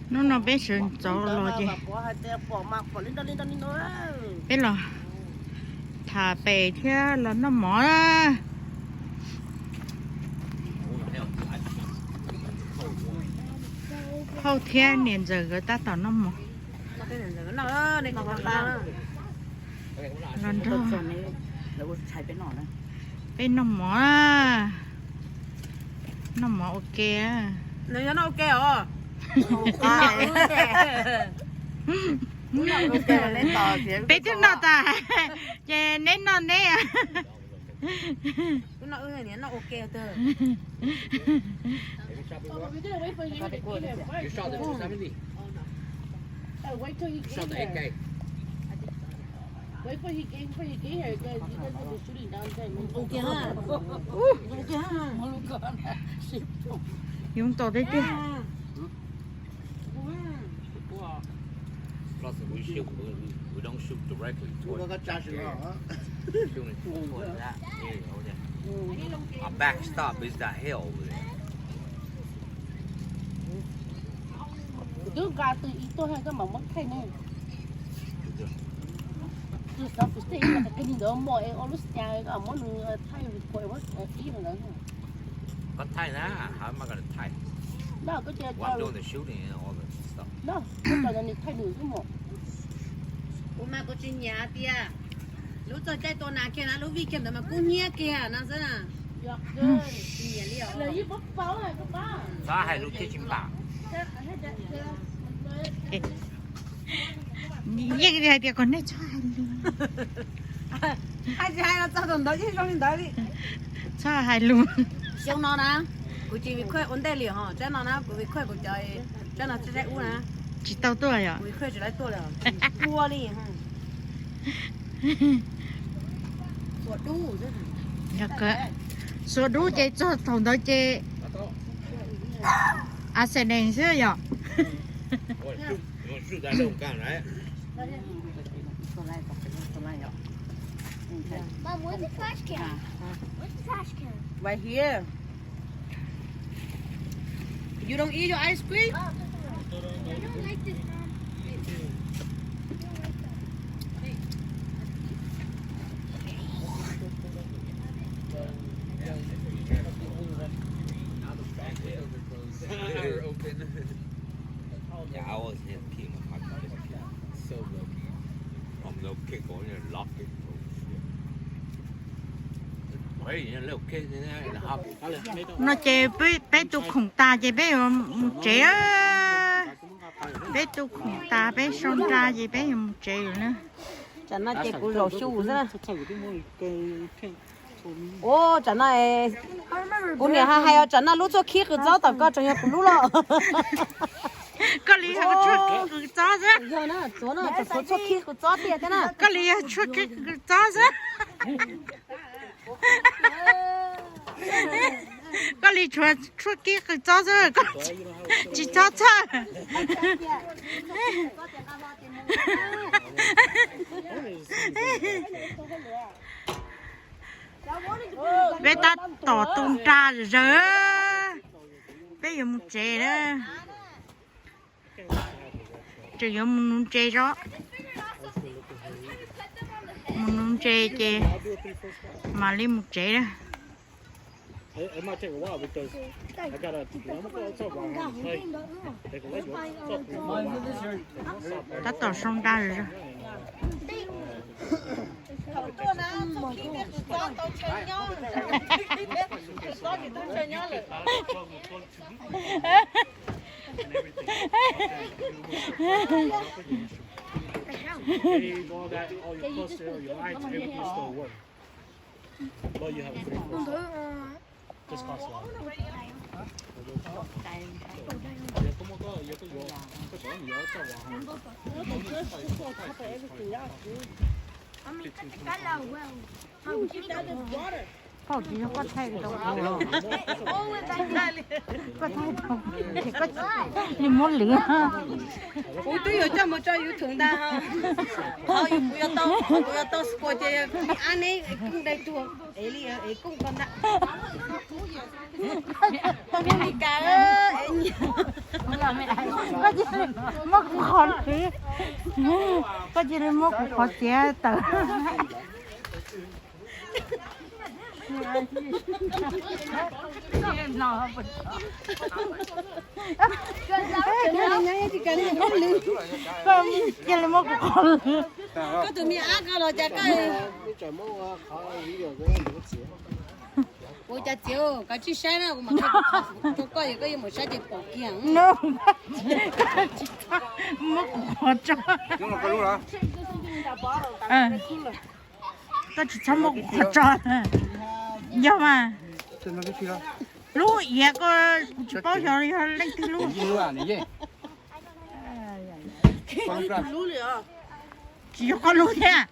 Hnub no peb sawv ntxov los ces peb los tham pem thiab los noj mov na. Phauj thiab niam ntxawm nkawd tab tom noj mov. Los nrog peb noj mov, noj mov ua ke. Peb twb noj tas, ces neb noj neb. Yoov tom tiag tiag. Plus, we shoot, we, we don't shoot directly towards that area over there. Our backstop is that hill over there. Kuv twb nqa tus ib tuaj, koj mam muab thaij ne. Tus xov xwm tej ib yam li ntawd muaj es ua lub xya, koj muab nws thaij record muab ib ntawd. Koj thaij na, how am I gonna thaij? No, koj cia, I'm doing the shooting and all that stuff. No, koj cia nws thaij nws xwb mas. Kuv mas kuv tsis nyiam tias lub txoj cai tua nas kiag na, lub vij kiag ntawd mas kub hnyiab kiag no xwb na. Tsis nyiam li os. Txhob hais lus thiab tsis npam. Yeej hais tias kom nej txhob hais lus. Hais tsis hais los txog thaum ntawd yeej zoo li ntawd li. Txhob hais lus. Xyoo no na, kuv tsis record ua ntej li ho, tsab no na, kuv record kuv cov, tsab no tsab ub na. Tsis tau tuaj yom? Kuv record tsis tau tuaj li, ua li. Xuas dub, xuas dub ces txog thaum ntawd ces accident xwb yom. Mom, where's the trash can? Where's the trash can? Right here. You don't eat your ice cream? I don't like this, Mom. Yeah, I always have pee in my pocket. So low key. I'm low kick on there, lock it. Oh, shit. Wait, you know, little kids in there in the hobby. No ces peb tu khoom tas ces peb yuav mus tsev. Peb tu khoom tas peb sau nra ces peb yuav mus tsev lawm na. Tsam no ces kuv zaum xyu xwb na. Ua tsam no kuv niam hais hais os, tsam no lub tshuaj khib qws txob tom koj tseem yog kuv lub los. Koj li yog tshuaj khib qws txob xwb. Yog na, tsuav no tshuav tshuaj khib qws txob tiag thiab na. Koj li yog tshuaj khib qws txob xwb. Koj li tshuav tshuaj khib qws txob xwb, koj tsis txhob txhawj. Peb tab tom tu nra zawg, peb yuav mus tsev na. Tseem yuav mus nuv ntses zog, mus nuv ntses ces mam li mus tsev na. Tab tom sau nra zog. Tsis yog koj thaij rau kuv, koj thaij rau kuv ces koj li muab lwv. Kuv twb yuav coj mus tso YouTube ntag. Kuv yuav tau, kuv yuav tau spam ces me ab neb kooj dai tuag es li es kooj ko ntag. Koj muab li kas es nyiam. Koj cia li muab kuv qhov, koj cia li muab kuv qhov txiav tawm. Koj cia li muab kuv qhov lwv. Koj tus me ab ko los cas koj ua cas txiav, koj tsis saib na, kuv mam qhia rau koj, yog koj yuav mus saib ces pom kiag. Muab kuv qhov tso. Koj tsis txhob muab kuv qhov tso. Yog mas, lub iav ko kuv tsis paub xyov yog leej twg lub. Tsis yog koj lub thiab.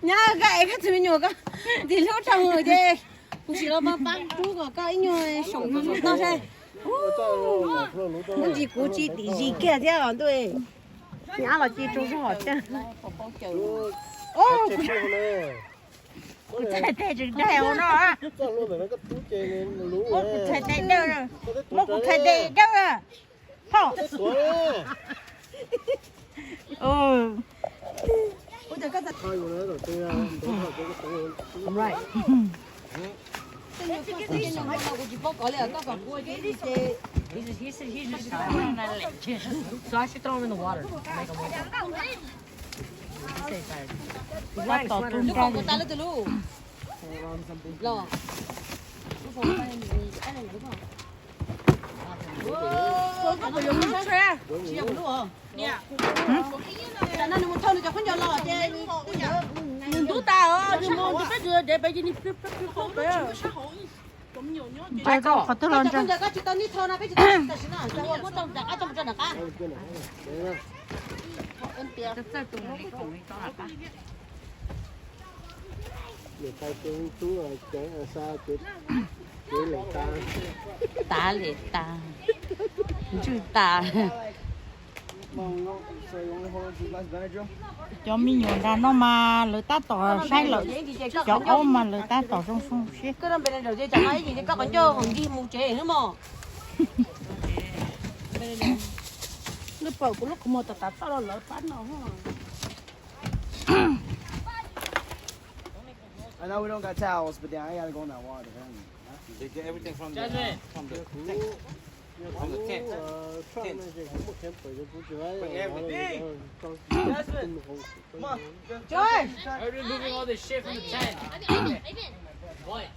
Nyob koj es koj tus me nyuam ko ntxim hlub rau ces kuv sim los pab rub kom koj ib nyuag soom tau saib. Hnub ntsis kuv tsis dim zis kiag thiab os ntuj. Nyab los cia tsaug zog tiag. Kuv txhais tes tseem daig no. Muab kuv txhais tes dawj, muab kuv txhais tes dawj. Phauj. Nws mus thauj nws cov khaub ncaws los ces nws ntub tas os, nws mus nws peb tus dev pes ces nws peb peb peb peb. Qhov twg los ntawd koj tsis tau nij thau no peb tsis tau tam sim no, muab tau nram qab coj mus tso nram qab. Tav li tas, ntswj tas. Cov me nyuam nram no mas lawv tab tom saib lawm, cov aub mas lawv tab tom zoo zoo siab. Lub paum kuv lub qhov muag tas tas toj los lawv pab no. I know we don't got towels, but then I gotta go in that water. They get everything from the, from the tent. From the tent. Bring everything. Jasmine, come on. Everybody moving all this shit from the tent. What?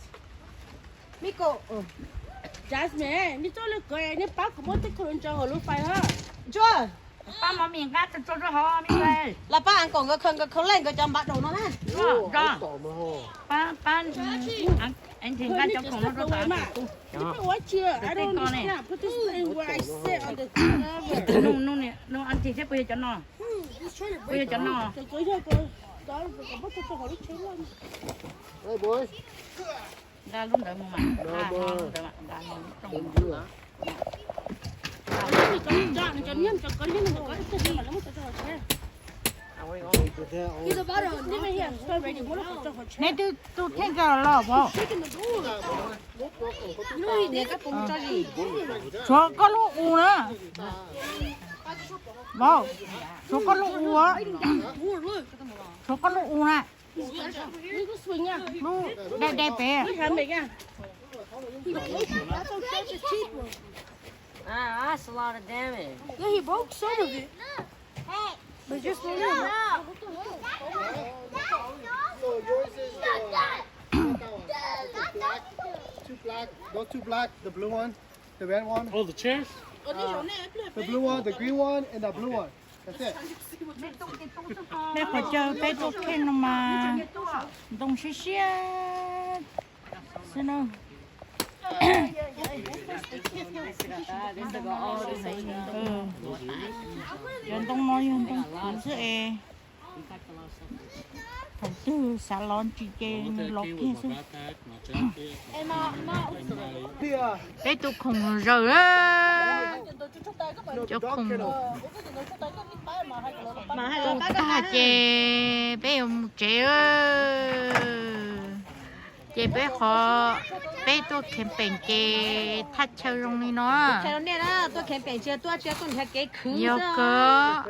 Jasmine, nej txhob lwm kawg, nej pab kuv muab tej khaub ncaws hauv lub fais hab. Pab mov mis nqab tso rau hauv me ntxhais. Los pab Uncle nkawd khaws nkawd khaub leej nkawd cov npav daum no na. Pab, pab Auntie nkawd cov khoom no rau tom Uncle. Tej ko ne. Nug, nug Auntie thiab puas yog cov no? Puas yog cov no? Nqa lub ntawd mus mas, nqa lub ntawd mas, nqa lub rooj mus. Neb twb tu kheej kawg los vauv. Tshuav koj lub u na. Vauv, tshuav koj lub u. Tshuav koj lub u na. Lub dai dai pem. Ah, that's a lot of damage. Yeah, he broke some of it. But just a little. So yours is the, not that one. Two black, those two black, the blue one, the red one. Oh, the chairs? Uh, the blue one, the green one, and the blue one. That's it. Peb qhov chaw peb tuaj kheej no mas ntoo siab siab xwb na. Cov ntoo no yog ntoo kuv xwb es. Thaum twg xav los ntsis ces los kiag xwb. Peb tus khoom zaws, cov khoom tag ces peb yuav mus tsev. Ces peb qhov, peb tuaj camping ces thaj chaw zoo li no. Yog kawg,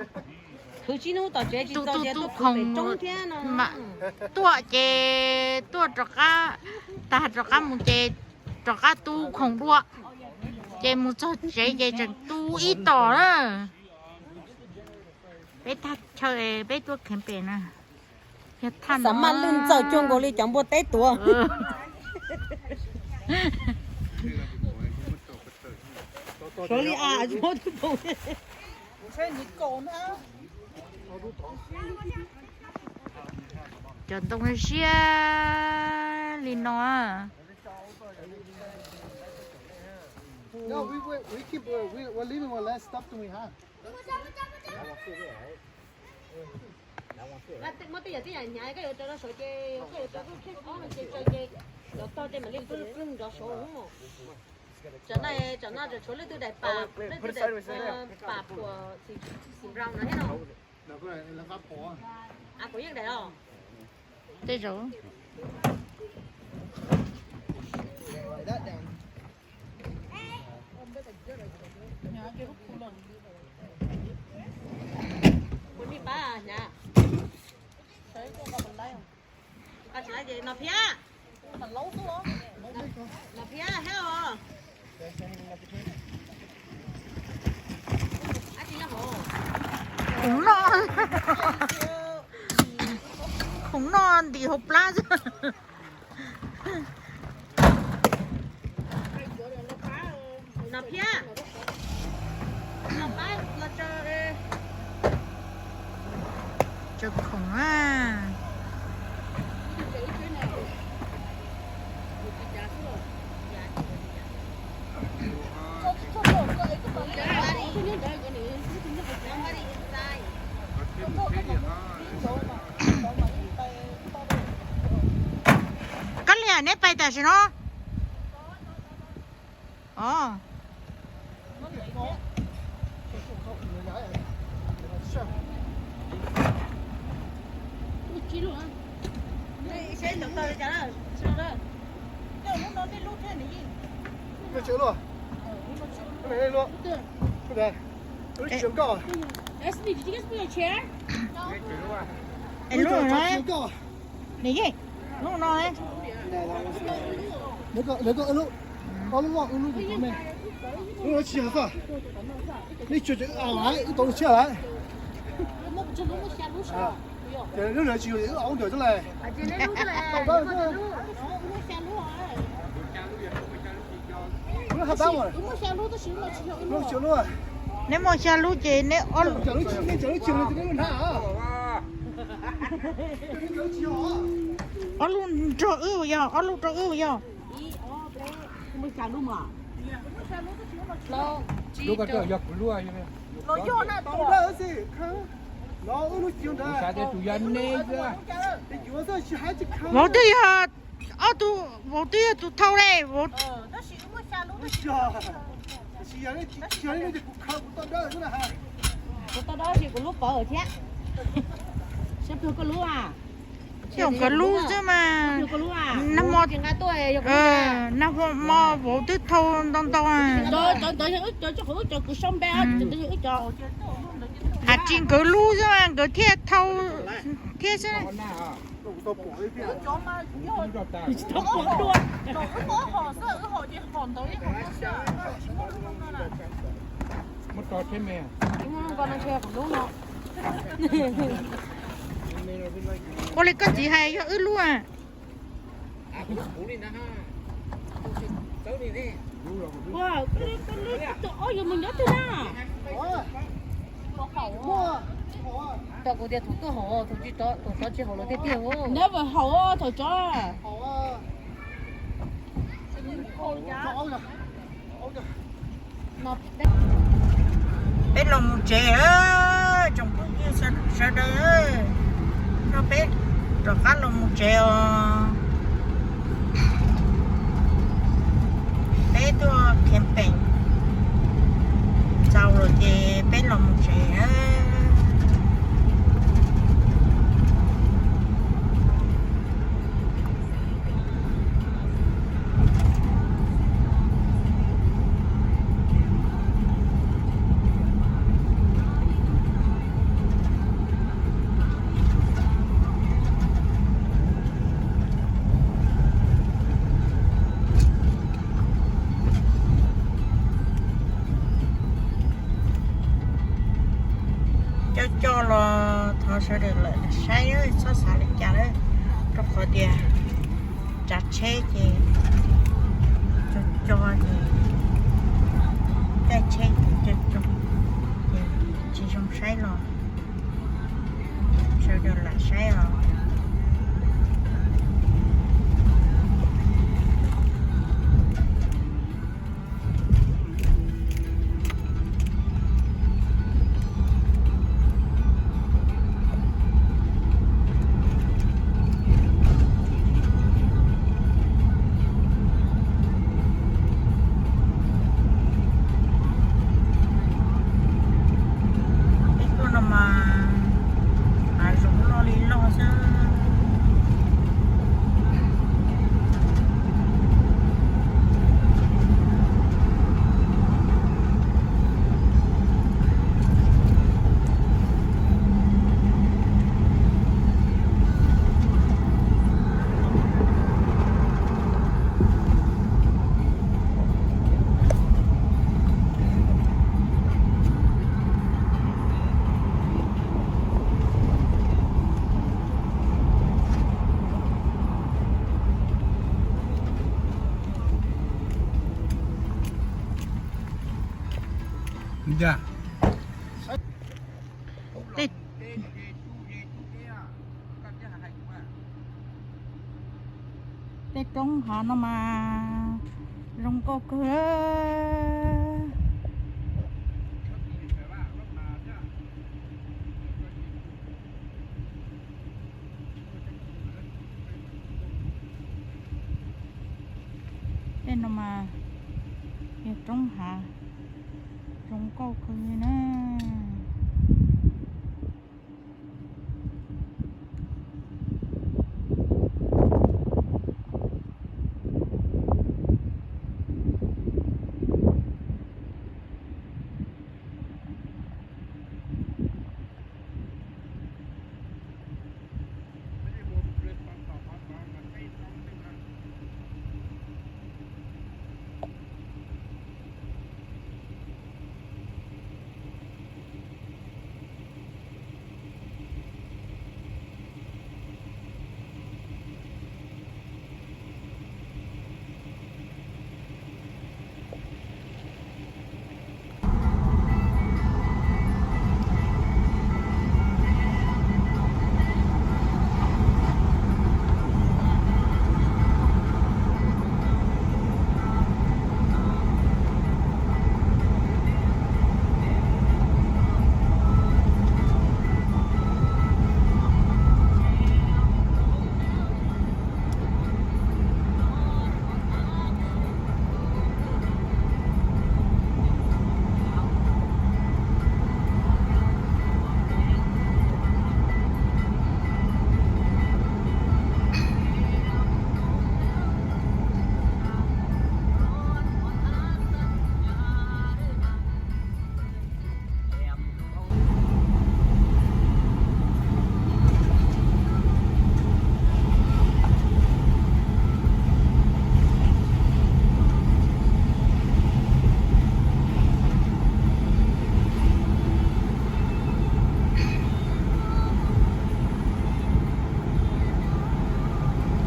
tu tu tu khoom, tuaj ces tuaj rov qab, tag rov qab mus ces rov qab tu khoom dua, ces mus txog tsev ces tseem tu ib tom na. Peb thaj chaw peb tuaj camping na. Xav maj lwj ntxawm cuag nkaus li cov npua teb tuav. Suav li a, cov ntoo siab li no. No, we, we, we keep, uh, we, we're leaving one last stop, do we have? Muab tej yam tej yam hnyav koj yuav rau rau saud ces koj yuav rau koj thiab ob no ces tsaws ces cov tog ces mam li pw pw nrov saud hnub mas. Tsam no, tsam no tshuav leej twg daim pam, leej twg daim pam puas xim brown no thiab no. Kuv yeej daim os. Tej zaum. Kuv niag pab hnyav. Nov Phiab, Nov Phiab, help os. Khoom noj, khoom noj ntim hauv plab xwb. Nov Phiab, los pab los tso. Tso khoom a. Koj liam neb pais tam sim no. Os. Lub no, lub no. Lub no tsis yog, nej tsuas wb tau lub tshiab lawm. Ces lub no tsis yog wb ua ntawm xwb las. Neb muaj xya lub ces neb, nej cov lub tsis, nej cov lub tsis, neb lub hnab. Ob lub nrog wb yog, ob lub rau wb yog. Vauv twb yog, vauv twb yog tus thau le. Kuv tau dab tsis kuv lub pawv thiab. Saib koj lub a. Yog nkawd lub xwb mas. Nag hmo, nag hmo vauv twb thau ntau ntau. Cov ntawd yog wb cov, cov qhov wb cov kuv sau npe, cov ntawd yog wb cov. Has tsis nkawd lub xwb mas nkawd thiaj thau thiab xwb. Ua li koj txiv hais yog wb lub a. Tau kuv tias thaum twg haum, thaum tsis tau, thaum tsis haum los tiag tiag. Never haum thaum tso. Peb los mus tsev, tsoom phooj ywg sawv daws. Rov qab los mus tsev os. Peb tuaj camping txaus lawm ces peb los mus tsev. Coj coj los thov sawv daws lawm saib, txhob xav li cas lawm, rau qhov tias tsav tsheb ces cog cog ces, caij tsheb ces cog cog ces tsis zoo saib los sawv daws lam saib os. Peb tuaj no mas hav zoov loj li loj xwb. Tej roob hav no mas zoo nkauj kawg. Tej no mas yog roob hav zoo nkauj kawg li na.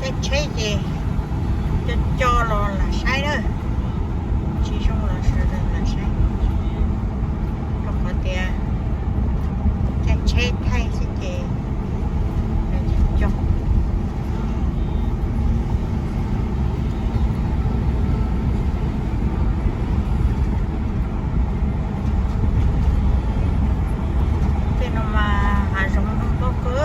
Caij tsheb ces cog cog los lam saib na, tsis zoo los sawv daws lam saib, rau qhov tias caij tsheb thaij xwb ces cog cog. Tej no mas hav zoov zoo nkauj kawg.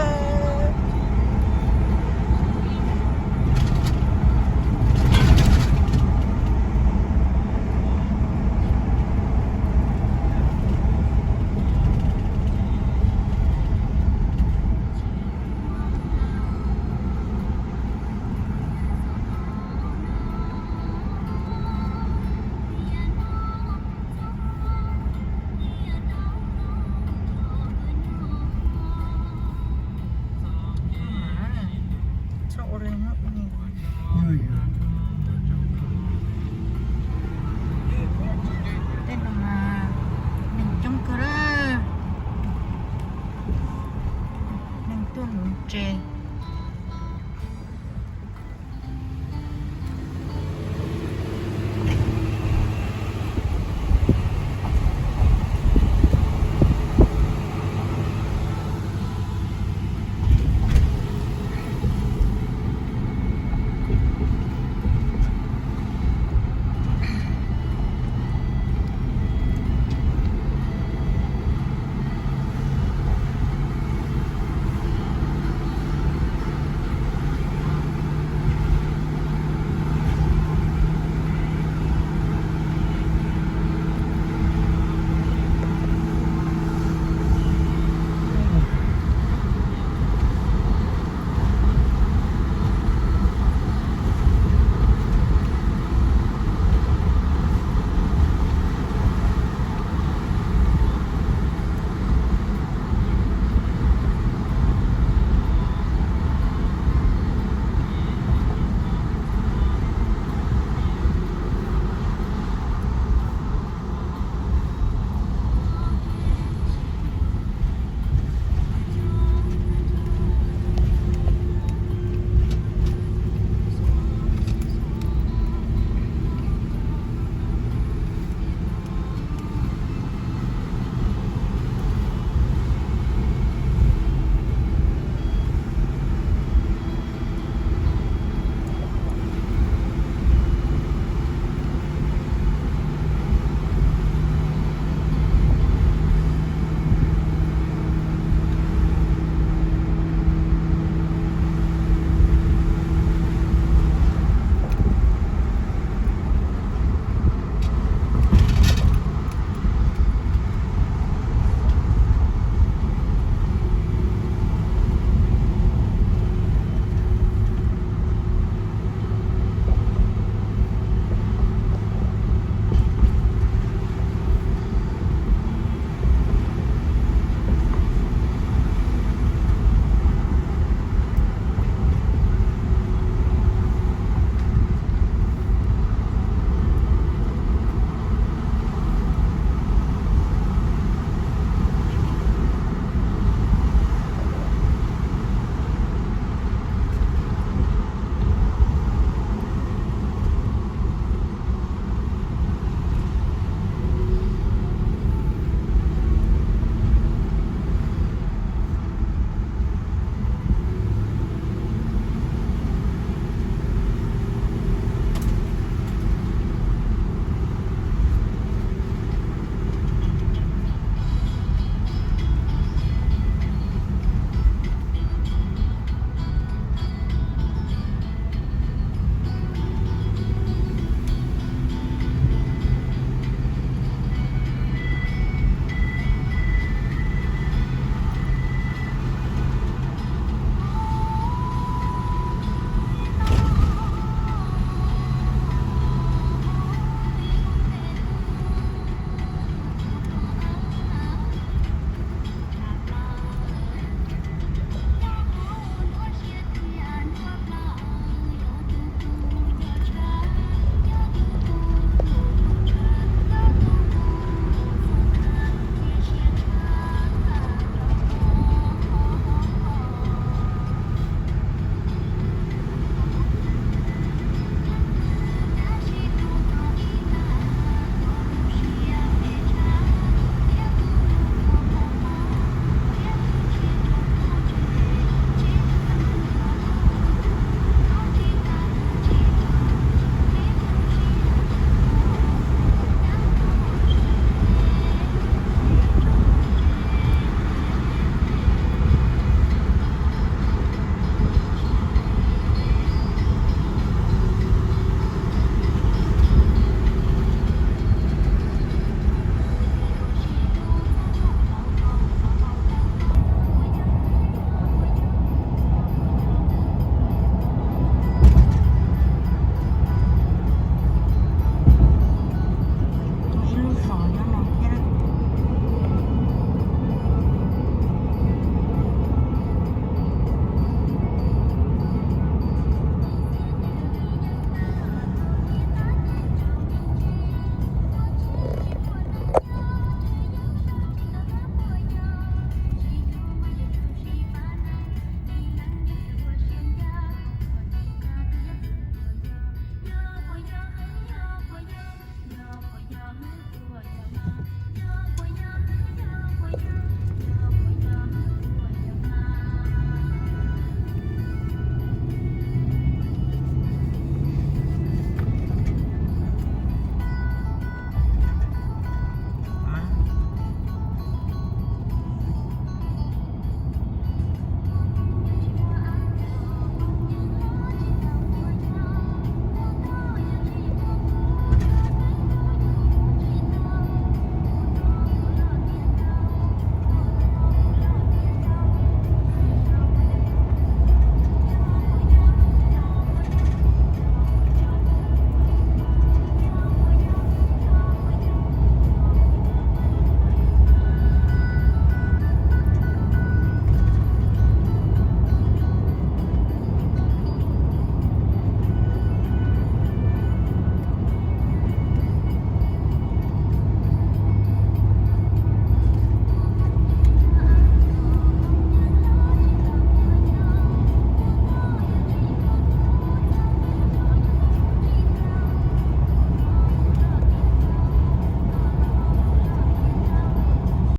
Lub tsev.